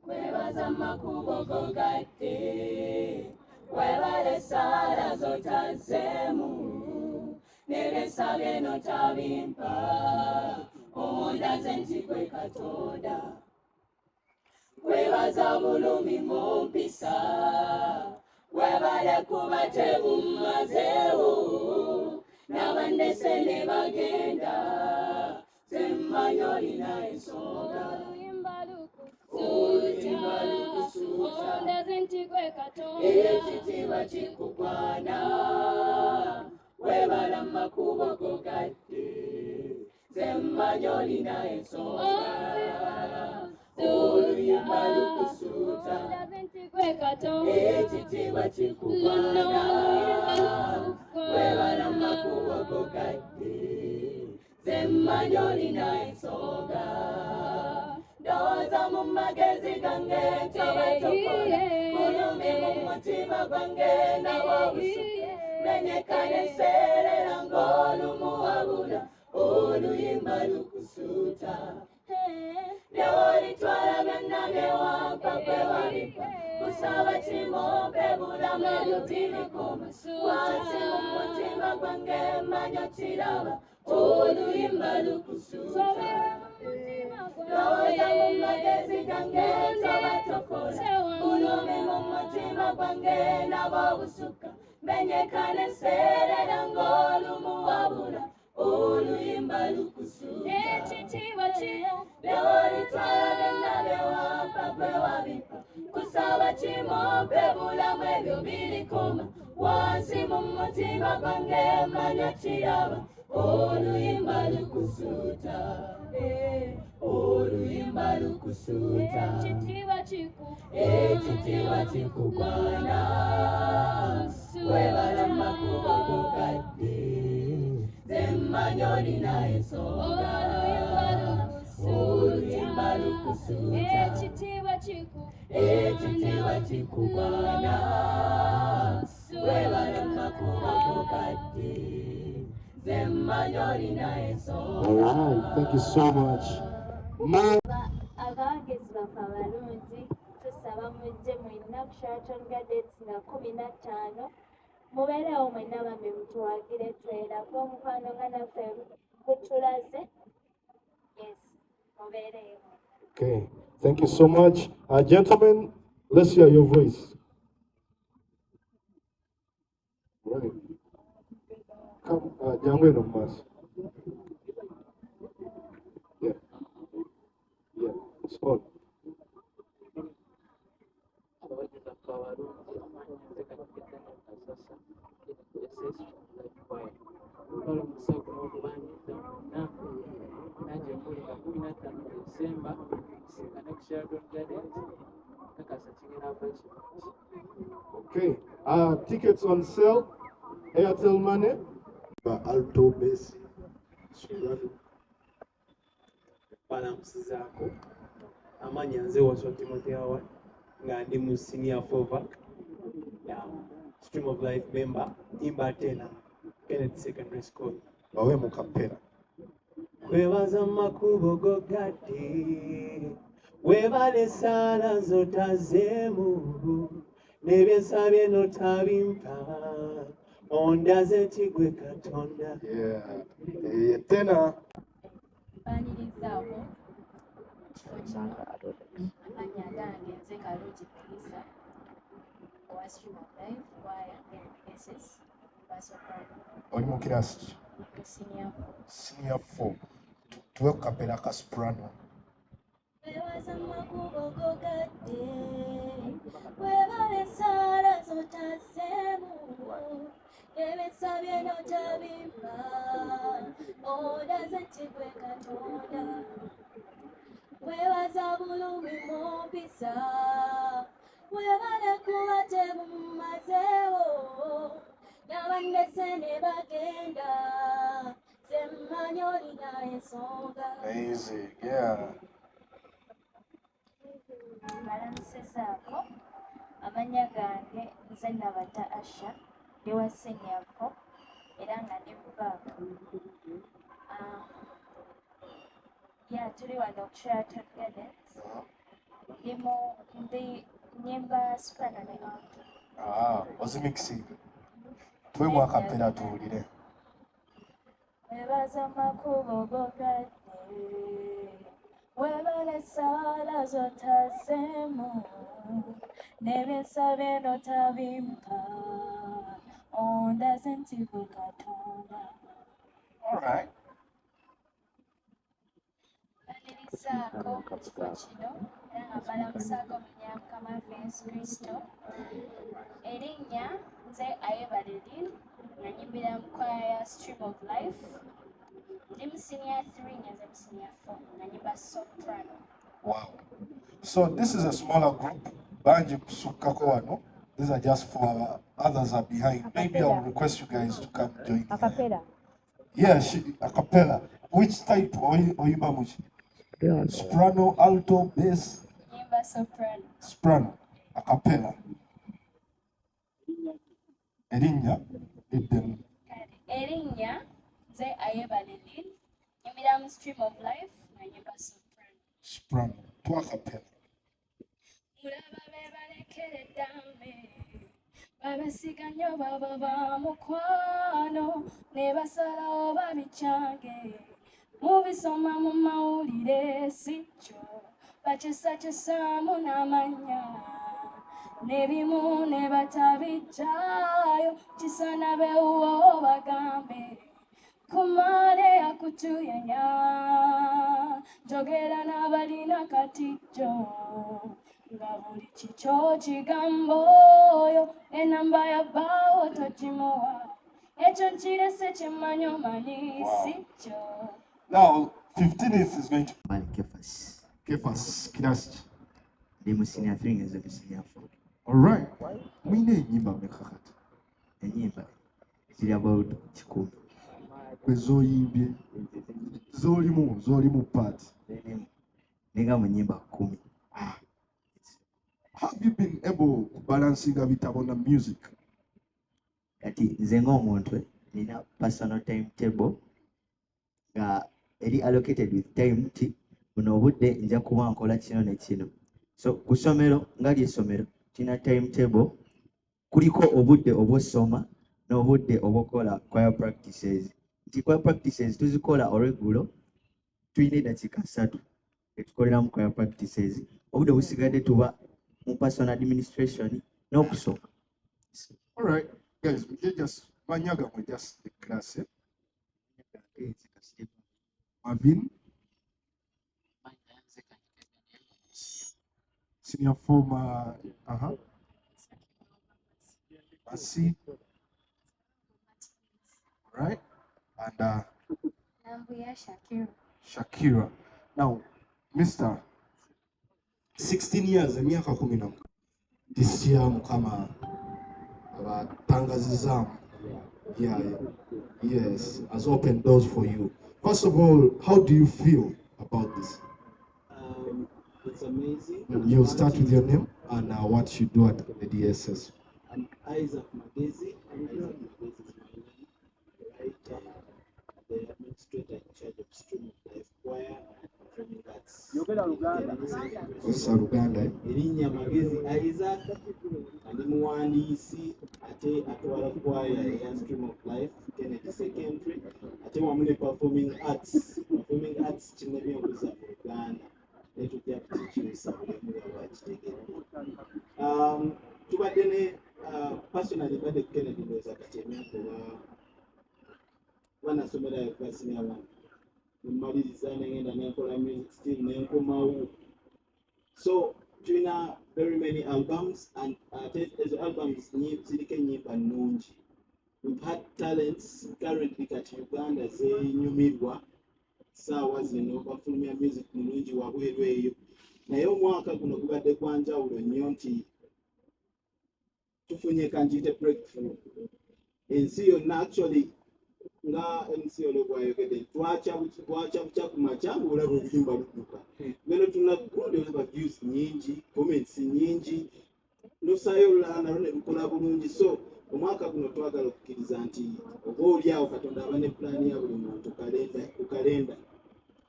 Kwebaza makubo gogadde, webale essaala z'otazzeemu, ne byensabye n'otabimpa, ondaze nti gwe Katonda. Kwebaza bulumi mu mpisa, webale kuba tebummazeewo, n'abandese ne bagenda, semmanyi olina ensonga. Oluyimba Oluyimba lukusuuta, lukusuuta. Ondaze nti gwe Katonda. Ekitiibwa kikugwana, webala makubo gogadde, semmanyi olina ensonga. Oluyimba lukusuuta. Ondaze nti gwe Katonda. Ekitiibwa kikugwana, webala makubo gogadde, semmanyi olina ensonga. Ndowooza mu magezi gange ntoba tokola, bulumi mu mutima gwange nabwo busuka, menyeka neseerera ng'olumu wabula oluyimba lukusuuta. Newolitwala byonna bye wampa gwe wabimpa, kusaba kimu mpe bulamu, ebyo tibikoma. Wansi mu mutima gwange manya kiraba, oluyimba lukusuuta. Ndowooza mu magezi gange toba tokola, bulumi mu mutima gwange nabwo busuka, menyeka neseerera ng'olumu wabula oluyimba lukusuuta. Ekitiibwa Newolitwala byonna bye wampa gwe wabimpa, kusaba kimu mpe bulamu, ebyo birikoma. Wansi mu mutima gwange manya kiraba, oluyimba lukusuuta. Eh, oluyimba lukusuuta. Ekitiibwa kikugwana. Ekitiibwa kikugwana, webala makubo gogadde, zemmanyi olina ensonga. Oluyimba lukusuuta. Ekitiibwa kikugwana. Ekitiibwa kikugwana, webala makubo gogadde, zemmanyi olina ensonga. All right, thank you so much. Ma Abawagizi baffe abalungi, tusaba mujje mwenna ku Sheraton Gardens nga 15, mubeerewo mwenna bambi, mutuwagire, twerako omukwano nga naffe gutulaze. Yes, mubeereyo. Okay, thank you so much. Gentlemen, let's hear your voice. Right. Come, jangu eno mu maaso. Yeah, it's on. Abawagizi baffe abalungi, amannya nze Katikidde Kasasa SS Life Choir. Twala omukisa guno okubaniriza mwenna nange embuli nga 15 Desemba tusinkane ku Sheraton Gardens, kakasa kigenda kuba kirungi. Okay, tickets on sale, Airtel Money. Alto, bass, soprano. Balamusizaako, amannya nze Waswa Timothy Howard, nga ndi mu senior four, yeah, Stream of Life member, imba tenor, Kenneth Secondary School. Bawe mu cappella. Kwebaza makubo gogadde, webale essaala zotazeemu, n'ebyensabye n'otabimpa, ondaze nti gwe Katonda. Yeah, tenor. Mbanirizaako mu kifo kino. Amannya gange nze Kalungi Melissa owa Stream of Life Choir NSS Basoprano. Oli mu kirasi ki? Senior four. Senior four. Tuwe ku cappella ka soprano. Webaza makubo gogadde, webale essaala zotazeemu, ebyensabye n'otabimpa, ondaze nti gwe Katonda. Webaza bulumi mu mpisa, webale kuba tebummazeewo, n'abandese ne bagenda, semmanyi olina ensonga. Amazing, yeah. Mbalamusizaako, amannya gange nze Nabata Asha, ndi wa senior four era nga ndi mubaaka. Yeah, tuli wano ku Sheraton Gardens. Ndi mu ndi nyimba soprano ne alto. Ah, ozimixing. Tuwemu a cappella tuwulire. Webaza amakubo gogadde, webale essaala z'otazeemu, n'ebyensabye n'otabimpa, ondaze nti gwe Katonda. All right. Mbanirizaako mu kifo kino era nga mbalamusaako mu linnya lya Mukama waffe Yesu Kristo. Erinnya nze Ayebare Lynn, nga nyimbira mu kwaya ya Stream of Life. Ndi mu senior 3 ngenze mu senior 4 nga nyimba soprano. Wow. So this is a smaller group. Bangi kusukkako wano. These are just for others are behind. Maybe I'll request you guys to come join here. Acapella. Yeah, a cappella. Which type oyimba muki? Soprano, alto, bass, Nyimba soprano. Soprano, a cappella. Erinnya liddemu. Kale, erinnya nze Ayebare Lynn, nyimbira mu Stream of Life nga nyimba soprano. Soprano. Tuwa cappella. Mulaba be balekera eddambe, babesiga nnyo baba ba mukwano, ne basalawo babikyange, mubisoma mu mawulire si kyo, bakyusakyusaamu n'amannya, n'ebimu ne batabijjayo, kisaana bewuwo bagambe kumale yakutuyanya, njogera n'abalina katijjo nga buli kikyo kigambo oyo enamba ya bbaawo togimuwa, ekyo nkirese kyemmanyi omanyi si kyo. Now, 15th is going to Mali Kefas. Kefas class ki? Ndi mu senior 3 ngenze mu senior 4. All right. Mwine ennyimba mmeka kati? Ennyimba ziri about 100. Gwe z'oyimbye, z'olimu part. Zirimu ninga mu nnyimba 10. Have you been able kubalancinga bitabo na music? Kati nze ng'omuntu nina personal timetable nga eri allocated with time nti buno obudde nja kuba nkola kino ne kino. So ku ssomero nga ly'essomero tulina timetable, kuliko obudde obw'ossoma n'obudde obw'okukola choir practices. Nti choir practices tuzikola olweggulo, tulina eddakiika 3 etukoleramu choir practices. Obudde obusigadde tuba mu personal administration n'okusoma. All right, guys, we just manyaga mwe just the class. Eh? Marvin, senior former, Masi, right? And Nambuya Shakira. Shakira. Now, Mr. 16 years, emyaka 10. This year Mukama abatangazizaamu. Yeah, yes, has opened doors for you. First of all, how do you feel about this? It's amazing. You'll start with your name and what you do at the DSS. I'm Isaac Magezi. Isaac Magezi is my name. Right? The administrator in charge of Stream of Life Choir and Performing Arts. Kozesa Luganda. Eh? Erinnya Magezi Isaac, ndi muwandiisi ate atwala kwaya eya Stream of Life Kennedy Secondary ate wamu ne Performing Arts. Performing Arts kinnebyenkuza mu Uganda naye tujja kukikyusa buli omu nga bwakitegedde. Tubadde ne personally mbadde ku Kennedy ndowooza kati emyaka oba nasomerayo kuba senior one, nemmaliriza nengenda nenkola music still nenkomawo. So tulina very many albums and ate ezo albums ziriko ennyimba nnungi. We've had talents currently kati Uganda zenyumirwa saawa zino, bafulumya music mulungi wabweru eyo, naye omwaka guno gubadde gwa njawulo nnyo nti tufunye kanjiyite breakthrough ensi yonna. Actually nga MC ono bwayogedde, twakya bwakya bukya ku makya ng'olaba oluyimba ludduka, ngeno tuna gundi olaba views nyingi, comments nyingi, nosaayo olulala nalwo ne lukola bulungi. So omwaka guno twagala okukkiriza nti oba oli awo Katonda aba ne pulaani ya buli muntu kalenda ku kalenda.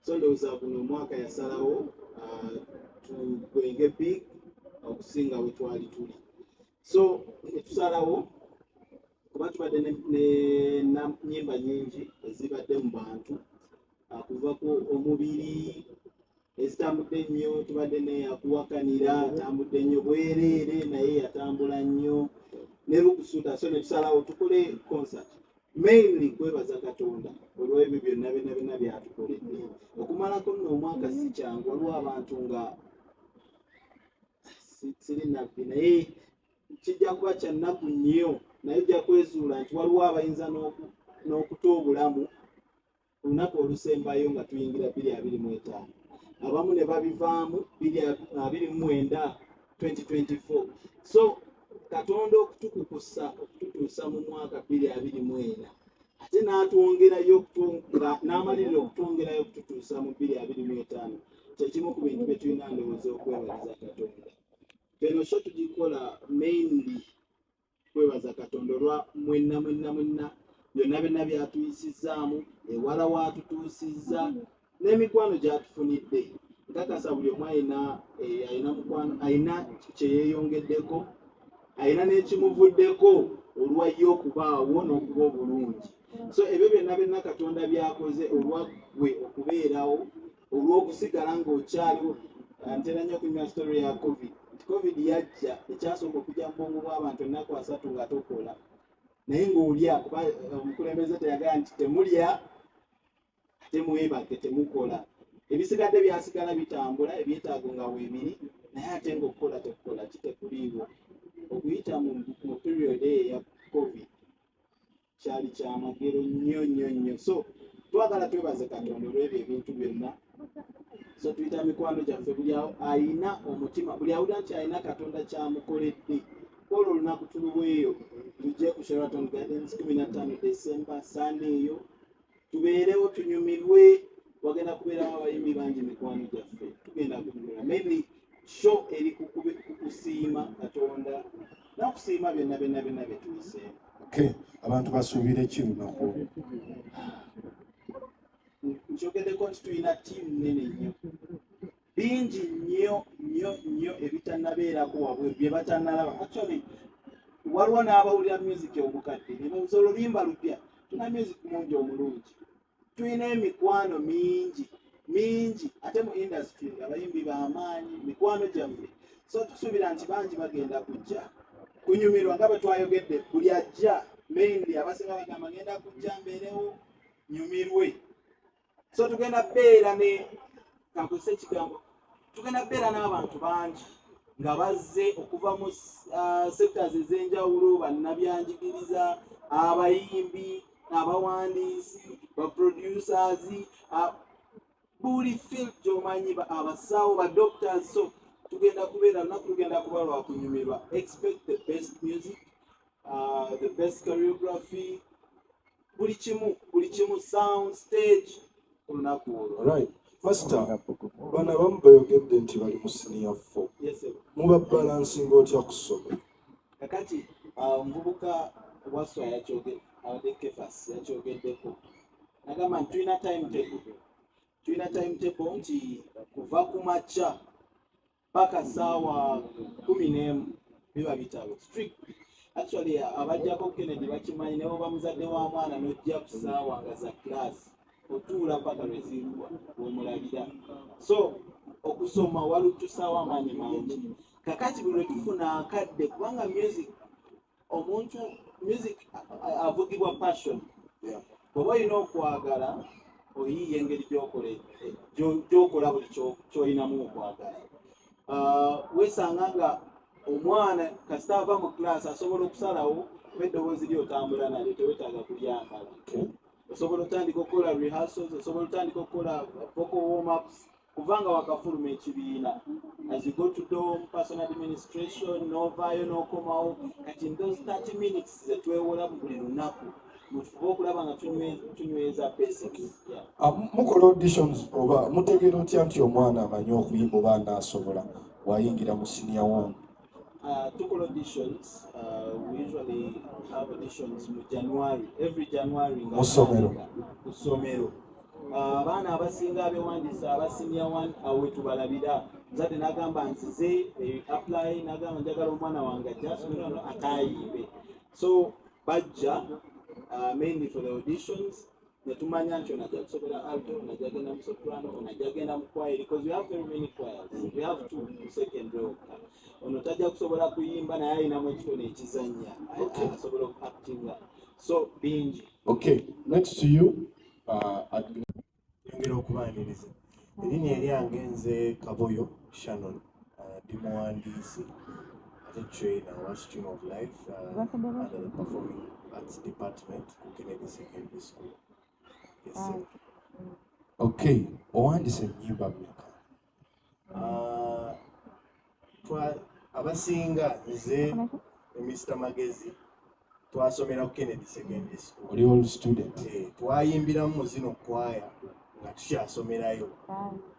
So ndowooza guno omwaka yasalawo tugwenge big okusinga we twali tuli. So netusalawo kuba tubadde ne nyimba nyingi ezibadde mu bantu, kuva ku omubiri ezitambudde ennyo, tubadde ne akuwakanira atambudde nnyo, bwereere naye yatambula nnyo, ne lukusuuta. So netusalawo tukole concert mainly kwebaza Katonda olw'ebyo byonna byonna byonna byatukoledde okumalako nno omwaka. Si kyangu, waliwo abantu nga siri nabbi, naye kijja kuba kya nnaku nnyo, naye ojja kwezuula nti waliwo abayinza n'okuta obulamu ku lunaku olusembayo nga tuyingira 2025, abamu ne babivaamu 2029, 2024. So Katonda okutukukusa okututuusa mu mwaka 2024, ate n'atwongerayo n'amalirira okutwongerayo okututuusa mu 2025, kyekimu ku bintu bye tulina ndowooza okwebaliza Katonda. Eno show tugikola mainly kwebaza Katonda olwa mwenna mwenna mwenna byonna byonna byatuyisizaamu, ewala waatutuusizza n'emikwano gyatufunidde. Nkakasa buli omu alina alina mukwano, alina kyeyeeyongeddeko, alina n'ekimuvuddeko olwa ye okubaawo n'okuba obulungi. So ebyo byonna byonna Katonda byakoze olwa ggwe okubeerawo, olw'okusigala ng'okyaliwo. Ntera nnyo okunywa story ya COVID nti COVID yajja, ekyasooka okujja mu bwongo bw'abantu ennaku 30 nga tokola naye ng'olya, kuba omukulembeze teyagala nti temulya ate mwebake temukola. Ebisigadde byasigala bitambula, ebyetaago nga weebiri, naye ate ng'okukola tekukola kitekuliiwo. Okuyita mu period eyo eya COVID kyali kyamagero nnyo nnyo nnyo. So twagala twebaze Katonda olw'ebyo ebintu byonna. So tuyita mikwano gyaffe, buli ayina omutima, buli awulira nti alina Katonda kyamukoledde, olwo olunaku tuluweeyo, tujje ku Sheraton Gardens 15 December, Sunday eyo, tubeerewo tunyumirwe. Wagenda kubeerawo abayimbi bangi, mikwano gyaffe, tugenda kunyumirwa. Mainly show eri ku kusiima Katonda n'okusiima byonna byonna byonna bye tuyiseemu. Okay, abantu basuubire ki lunaku olwo? Nkyogeddeko nti tulina ttiimu nnene nnyo, bingi nnyo nnyo nnyo ebitannabeerako wabwe bye batannalaba. Actually waliwo n'abawulira music omukadde ne babuza oluyimba lupya. Tulina music mungi omulungi, tulina emikwano mingi mingi, ate mu industry abayimbi b'amaanyi mikwano gyaffe. So tusuubira nti bangi bagenda kujja kunyumirwa nga bwe twayogedde. Buli ajja, mainly abasinga bagamba ngenda kujja mbeerewo nyumirwe. So tugenda beera ne kakozesa ekigambo, tugenda beera n'abantu bangi nga bazze okuva mu sectors ez'enjawulo, bannabyanjigiriza, abayimbi, abawandiisi, baproducers, buli field gy'omanyi, abasawo, badoctors. So tugenda kubeera, lunaku lugenda kuba lwakunyumirwa. Expect the best music, the best choreography, buli kimu, buli kimu, sound, stage, olunaku olwo. Alright. Pastor, bano abamu bayogedde nti bali mu senior four. Yes, sir. Muba balancinga otya ku ssomero? Kakati omuvubuka Waswa yakyogedde, abadde Kefas yakyogeddeko, nagamba nti tulina timetable, tulina timetable nti kuva ku makya paka saawa 11 biba bitabo strictly. Actually abajjako Kennedy bakimanyi, ne bwoba muzadde wa mwana n'ojja ku saawa nga za class, otuula paka lwezirwa womulabira. So okusoma walutusaawo amaanyi mangi. Kakati buli lwe tufuna akadde, kubanga music, omuntu music avugibwa passion. Bw'oba olina okwagala, oyiiya engeri gy'okola buli ky'olinamu okwagala. Weesanga nga omwana kasita ava mu class asobola okusalawo, kuba eddoboozi lye otambula nalyo, tewetaaga kulyambala. Osobola otandika okukola rehearsals, osobola otandika okukola vocal warm-ups kubanga wakafuluma ekibiina. As you go to dorm, personal administration, novaayo n'okomawo. Kati in those 30 minutes zetwewola buli lunaku, mufube okulaba nga tunyweza basics. Yeah. Ah, mukola auditions oba mutegeera otya nti omwana amanyi okuyimba oba anaasobola bw'ayingira mu senior one? Tukola auditions. We usually have auditions mu January, every January nga Mu ssomero. ku ssomero. Abaana abasinga abewandiisa aba senior one, awo wetubalabira. Muzadde n'agamba nzize apply, n'agamba njagala omwana wange ajja asomero wano atayimbe. So bajja mainly for the auditions, netumanya nti ono ajja kusobola alto, ono ajja genda mu soprano, ono ajja genda mu choir, because we have very many choirs. We have two mu secondary wokka. Ono tajja kusobola kuyimba, naye ayinamu ekitone ekizannya, asobola okuactinga, so bingi. Okay, next to you, Nyongera okubaaniriza. Erinnya eryange nze Kaboyo Shannon, ndi muwandiisi ate trainer wa Stream of Life under the Performing Arts Department ku Kennedy Secondary School. Yes, sir. Okay, owandiise ennyimba mmeka? Abasinga nze ne Mr Magezi twasomera ku Kennedy Secondary School. Oli old student. Twayimbiramu mu zino kwaya nga tukyasomerayo,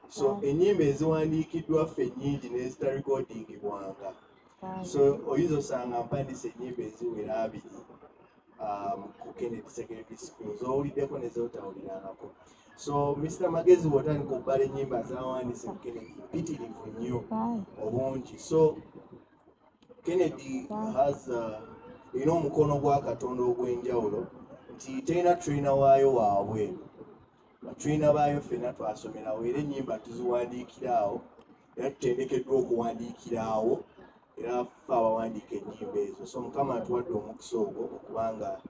so ennyimba eziwandiikiddwa ffe nnyingi n'ezitarekodingibwanga. So oyinza osanga mpandiisa ennyimba eziwera 20 ku Kennedy Secondary School, z'owuliddeko ne z'otawulirangako. So Mr Magezi bw'otandika okubala ennyimba zawandiise ku Kennedy, mpitirivu nnyo obungi. So Kennedy has erina omukono gwa Katonda ogw'enjawulo nti terina trainer waayo waabweru. Batrainer baayo ffenna twasomerawo, era ennyimba tuziwandiikira awo, era tutendekeddwa okuwandiikira awo, era ffe abawandiika ennyimba ezo. So Mukama atuwadde omukisa ogwo okubanga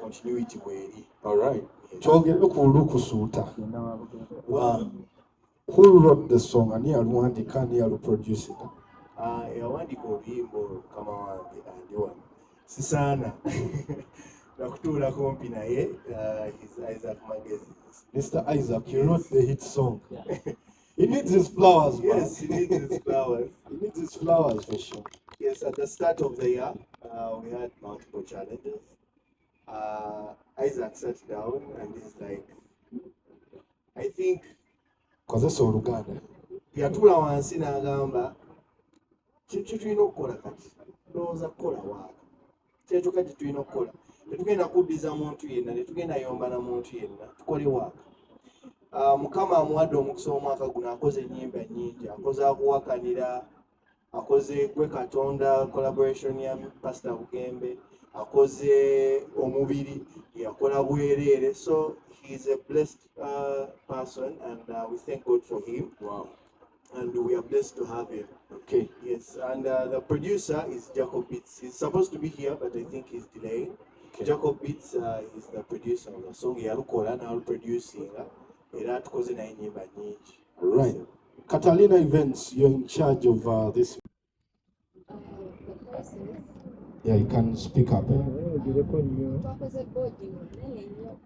continuity bweri. Alright. Twogere ku Lukusuuta. Who wrote the song? Ani yaluwandiika, ani yaluproducinga? Ah, eyawandiika oluyimba olwo mukama wange andi wano, sisaana nakutuula kumpi naye, he's Isaac Magezi. Mr. Isaac, you wrote the hit song. He needs his flowers, man. Yes, he needs his flowers. He needs his flowers for sure. Yes, at the start of the year, we had multiple challenges. Isaac sat down and he's like, I think Kozesa Oluganda. Yatuula wansi n'agamba, kintu tulina okukola kati, ndowooza kukola waaka kyekyoka kye tulina okukola. Tetugenda kuddiza muntu yenna, tetugenda yomba na muntu yenna, tukole waaka. Mukama amuwadde omukisa, omwaka guno akoze ennyimba nnyingi, akoze akuwakanira, akoze gwe Katonda, collaboration ya Pastor Bugembe, akoze omubiri, yakola bwereere. So he is a blessed person and we thank God for him. And we are blessed to have him. Yes, and the producer is Jacob Beats. He's supposed to be here, but I think he's delaying. Jacob Beats is the producer of the song. Yalukola n'aluproducinga, era tukoze naye ennyimba nnyingi. Right. Catalina Events, you're in charge of this. Yeah, you can speak up. Eh? Twakoze board nene nnyo,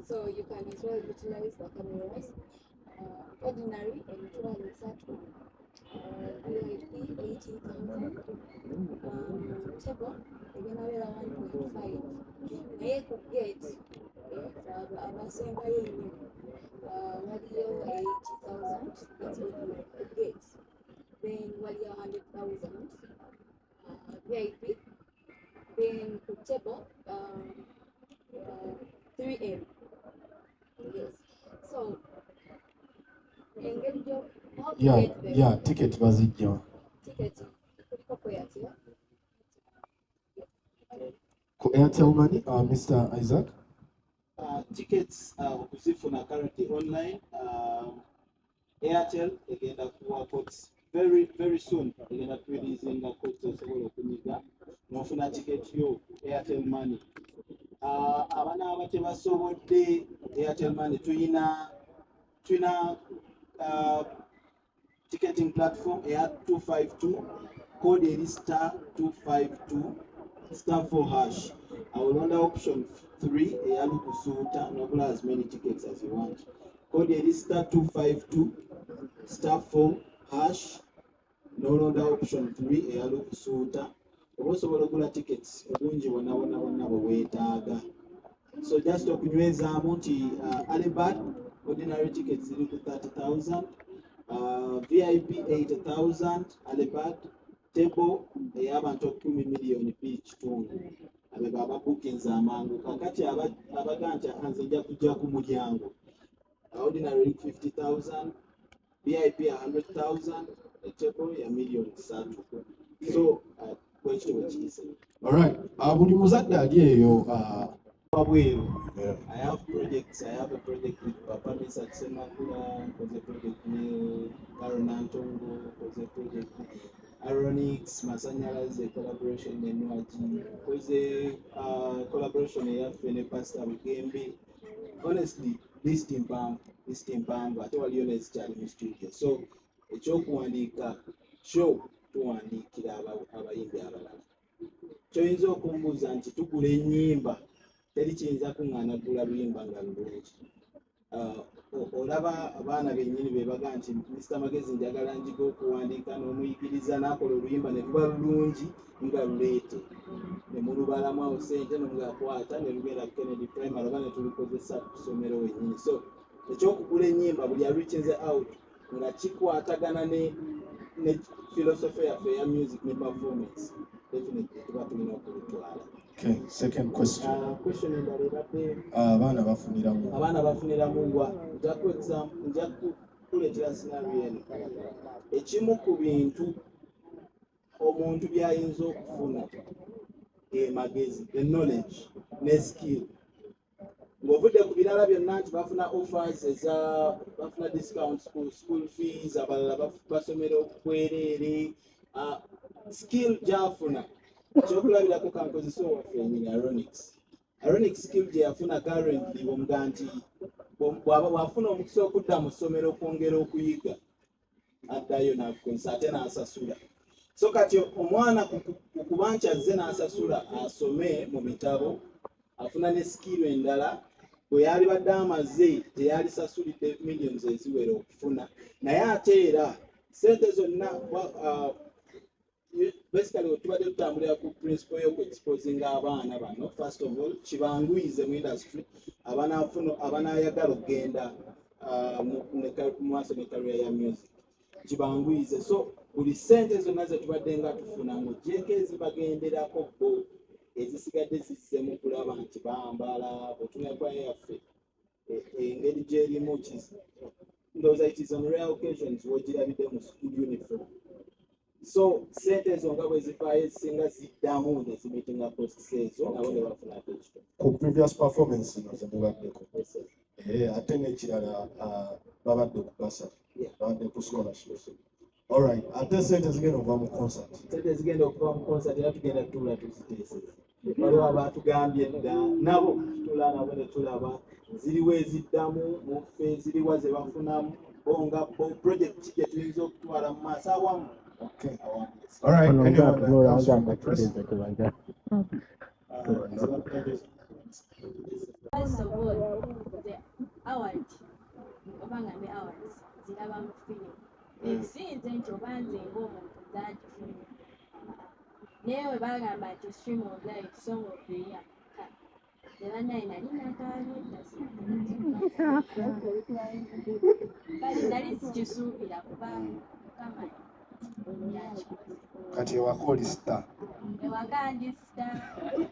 so you can as well utilize the cameras. Ordinary 30,000, VIP 80,000, table egenda beera 1.5, naye ku gate abasembayo ennyo waliyo 80,000, that's ordinary ku gate, then waliyo 100,000 VIP, then ku table 3M. Yes, so engeri gyo how to get there. Yeah, ticket bazijja. Ticket kuliko ku Airtel. Ku Airtel Money, Mr. Isaac. Tickets okuzifuna currently online, Airtel egenda kuwa codes very very soon, egenda kureleasinga codes osobola okunyiga n'ofuna ticket yo Airtel Money. Abanaaba tebasobodde Airtel Money, tuyina ticketing platform eya 252, code eri star 252 star 4 hash. Awolonda option 3 eya Lukusuuta n'ogula as many tickets as you want. Code eri star 252 star 4 hash, n'olonda option 3 eya Lukusuuta, oba osobola ogula tickets obungi bwonna bwonna bwonna bwe weetaaga. So just okunywezaamu nti early bird ordinary tickets ziri ku 30,000, VIP 80,000 early bird, table ey'abantu okumi 2.5 miliyoni. Abo bababukinze amangu. Kakati abaga nti nze nja kujja ku mulyango. Ordinary 50,000, VIP 100,000, table ya 3 million. So bwekityo bwe kiyise. Alright, buli muzadde ali eyo wabweru. I have projects. I have a project with Papa Misa Semakula, nkoze project ne Aaron Antongo, nkoze project ne Aronix Masanyalaze, collaboration ne Nwagi, nkoze collaboration eyaffe ne Pastor Bugembe. Honestly, list mpanvu, list mpanvu, ate waliyo nezikyali mu studio. So ekyokuwandiika kyo tuwandiikira abayimbi abalala. Kyoyinza okumbuuza nti tugula ennyimba, teri kiyinza kuŋŋaana kugula luyimba nga lulungi. Olaba abaana bennyini be baga nti Mr Magezi, njagala njiga okuwandiika, n'omuyigiriza n'akola oluyimba ne luba lulungi, nga luleete ne mulubalamu awo sente nomugakwata ne lugenda ku Kennedy Primary oba ne tulukozesa ku ssomero wennyini. So ekyokugula ennyimba, buli areachinze out nga kikwatagana ne philosophy yaffe eya music ne performance, definitely tuba tulina okulutwala. Okay, second question. Question endala ebadde? Abaana bafuniramu. Abaana bafuniramu wa? Nja kukuleetera scenario eno. Ekimu ku bintu omuntu by'ayinza okufuna ge magezi, the knowledge ne skill, ng'ovudde ku birala byonna, nti bafuna offers eza bafuna discounts ku school fees, abalala basomera okwereere. Skill gy'afuna, kyokulabirako kankozesa owaffe enyini Aronix. Aronix skill gye yafuna currently, bwomuga nti bw'aba bw'afuna omukisa okudda mu ssomero okwongera okuyiga, addayo n'akukozesa ate n'asasula. So kati omwana ku kuba nti azze n'asasula asome mu bitabo, afuna ne skill endala bwe yalibadde amaze teyalisasulidde millions eziwera okufuna. Naye ate era sente zonna basically tubadde tutambulira ku principle y'okuexposinga abaana bano. First of all, kibanguyize mu industry abanaafuna abanayagala okugenda mu maaso ne career ya music, kibanguyize. So buli sente zonna zetubadde nga tufuna, ng'ogyeko ezibagenderako bo, ezisigadde zizze mu kulaba nti bambala otunakwaya yaffe engeri gyerimu. Ndowooza it is on rare occasions wogirabidde mu school uniform. So sente ezo nga bwe zivaayo, ezisinga ziddamu ne zimeetinga costs ezo, nabo ne bafunako ekitono. Ku previous performance zino zemubaddeko. Ate n'ekirala, babadde ku bursary, babadde ku scholarship. Alright, ate sente zigenda okuva mu concert? Sente zigenda okuva mu concert era tugenda tutuula tuziteeseza. Waliwo abatugambye edda, nabo tutuula nabo ne tulaba ziriwo eziddamu muffe, ziriwa ze bafunamu bo nga bo, project ki gye tuyinza okutwala mu maaso awamu. Okay. Awamu, yes. All right, anyone that comes from the press? First of all, the award, oba nga ne awards ziraba mu firimu, ekisinze nti oba nze ng'omuntu zandifunye, naye bwe bagamba nti Stream of Life Song of the Year, era naye nali nakaabye, kale nali sikisuubira kuba Mukama yakikoze. Kati ewaka oli star. Ewaka ndi star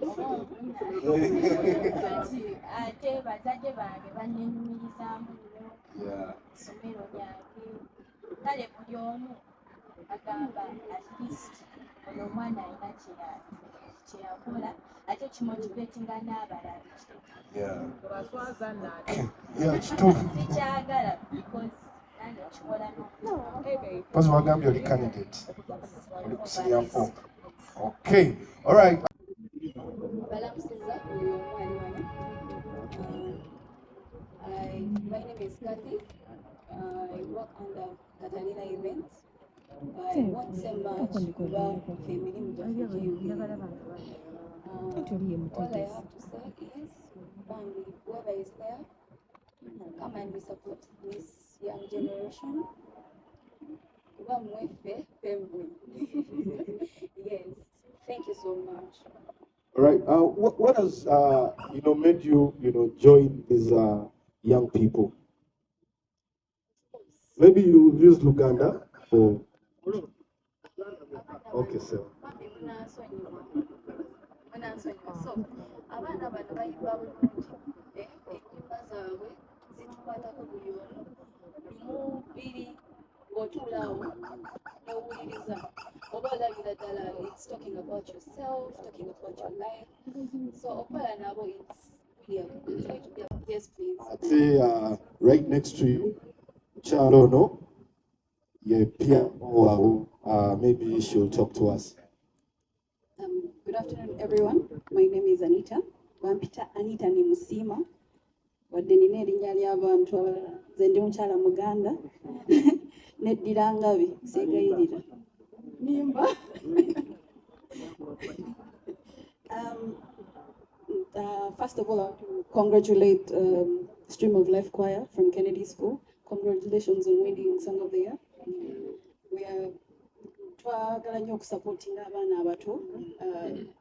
oba onfuna. Kati ate bazadde bange bannenyumirizaamu nnyo, essomero lyange, kale buli omu agamba at least ono omwana alina kyeyakola, ate kimotivatinga n'abalala. Yeah, kituufu. Sikyagala because nange kikola n'omutima. Mpozi wagambye oli candidate, oli ku senior four. Okay, alright. Balamusiza buli omu ali wano. My name is Kathy. I work under Catalina Events. I won't say much kuba ffe emirimu gyaffe gyeyogera. All I have to say is, Bambi, whoever is there, come and we support this young generation. Kuba mmwe ffe mmwe. Yes, thank you so much. All right. What has made you join these young people? Maybe you use Luganda for. Okay, sir. Bambi munansonyiwa, munansonyiwa. So abaana bano bayimba bulungi, eh, ennyimba zaabwe zituwa Zikwatako buli omu. Lumu, bbiri, ng'otuula awo n'owuliriza, oba olabira ddala it's talking about yourself, talking about your life. So okukola nabo, it's going to be a, yes, please. Ate right next to you, mukyala ono ye Pia waabwe. Maybe she'll talk to us. Good afternoon, everyone. My name is Anita. Bampita Anita ni Musima. Wadde nina erinnya ly'abantu abalala. Nze ndi mukyala Muganda. Neddira Ngabi, seegayirira. Nimba. First of all, I want to congratulate Stream of Life Choir from Kennedy School. Congratulations on winning Song of the Year. We are twagala nnyo okusupportinga abaana abato,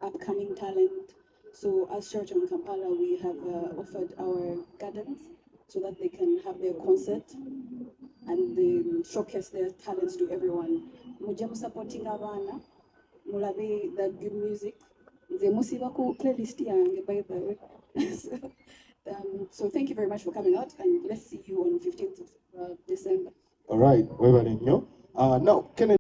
upcoming talent. So as Sheraton Kampala, we have offered our gardens so that they can have their concert and they showcase their talents to everyone. Mujje musupportinga abaana, mulabe that good music. Nze musiba ku playlist yange, by the way. So thank you very much for coming out, and let's see you on 15th of December. All right, webale nnyo. Now Kennedy.